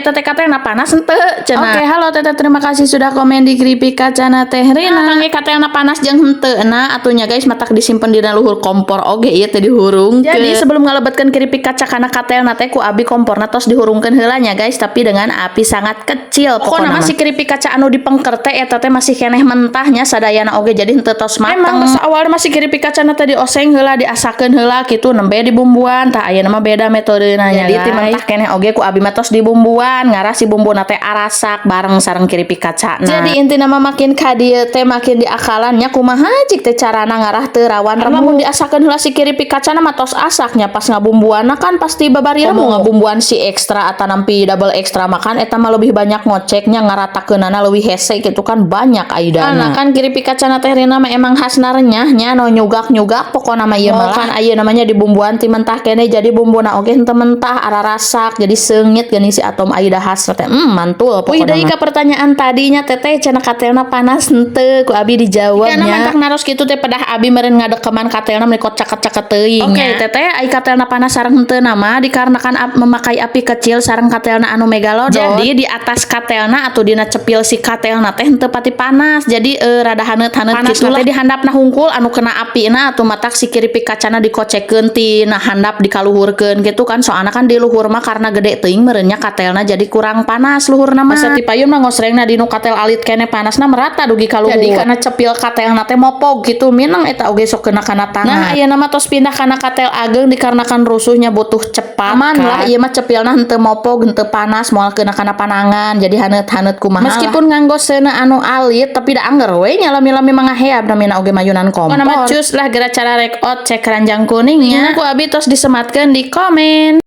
Eta teh katelna panas henteu cenah. Oke, halo Teteh, terima kasih sudah komen di keripik kacana Teh Rina. Nah, kangge katelna panas jeung henteu na atuh nya guys, matak disimpen dina luhur kompor oge ieu teh dihurungkeun. Jadi sebelum ngalebetkeun keripik kaca kana katelna teh, ku abi komporna tos dihurungkeun heula nya guys, tapi dengan api sangat kecil. Pokokna masih keripik kaca anu dipengker teh eta teh masih keneh mentahnya sadayana oge, jadi henteu tos mateng. Emang pas awal masih keripik kacana teh dioseng heula, diasakeun heula kitu, nembe dibumbuan. Tah, ayeuna mah beda metodena nya. Jadi ti mentah keneh oge ku abi mah tos dibumbuan, ngarah si bumbuna teh arasak bareng sareng keripik kacana. Jadi intina mah makin ka dieu teh makin diakalan nya, kumaha cik teh carana ngarah teu rawan remuk. Lamun diasakeun heula si keripik kacana mah tos asaknya, pas ngabumbuanna kan pasti babari remuk. Ngabumbuan si ekstra atau nampi double ekstra makan eta mah lebih banyak ngoceknya, ngaratakeunana leuwih hese gitu kan, banyak aidana. Nah, kan keripik kacana Teh Rina mah emang khasna renyah nya, no nyugak-nyugak pokona mah ieu mah. Kan ayeuna namanya dibumbuan ti mentah keneh, jadi bumbuna oge henteu mentah, ararasak, jadi seungit geuning si Atom Aida hasrat teh. Mantul pokona. Wih, deui ka pertanyaan tadinya, Teteh cenah katelna panas henteu, ku abi dijawab nya. Matak naros kitu teh pedah abi meureun ngadekeman katelna meuni caket-caket teuing. Oke, Teteh, ai katelna panas sareng henteu nama dikarenakan memakai api kecil sareng katelna anu megalodon. Jadi di atas katelna atau dina cepil si katelna teh henteu pati panas. Jadi rada haneut-haneut kitu lah. Di handapna hungkul anu kena apina atuh, matak si keripik kacana dikocekeun ti na handap dikaluhurkeun gitu kan. Soalna kan di luhur mah karena gede teuing meureun nya katelna, jadi kurang panas luhurna mah. Masa ti payun mah ngosrengna di nu katel alit kene panasna merata dugi ka luhur. Jadi karena cepil katelna teh mopog gitu, mineng eta oge sok kena kana tangan. Nah, ayeuna mah tos pindah kana katel ageng dikarenakan rusuhnya butuh cepat. Aman lah ieu mah, cepilna henteu mopog, henteu panas, moal kena kana panangan, jadi haneut-haneut kumaha. Meskipun nganggo seuneu anu alit, tapi da angger we nya lami-lami mangaheab, namina oge mayunan kompor. Pokona mah cus lah, geura cara rek out cek keranjang kuningnya. Ku abi tos disematkeun di komen.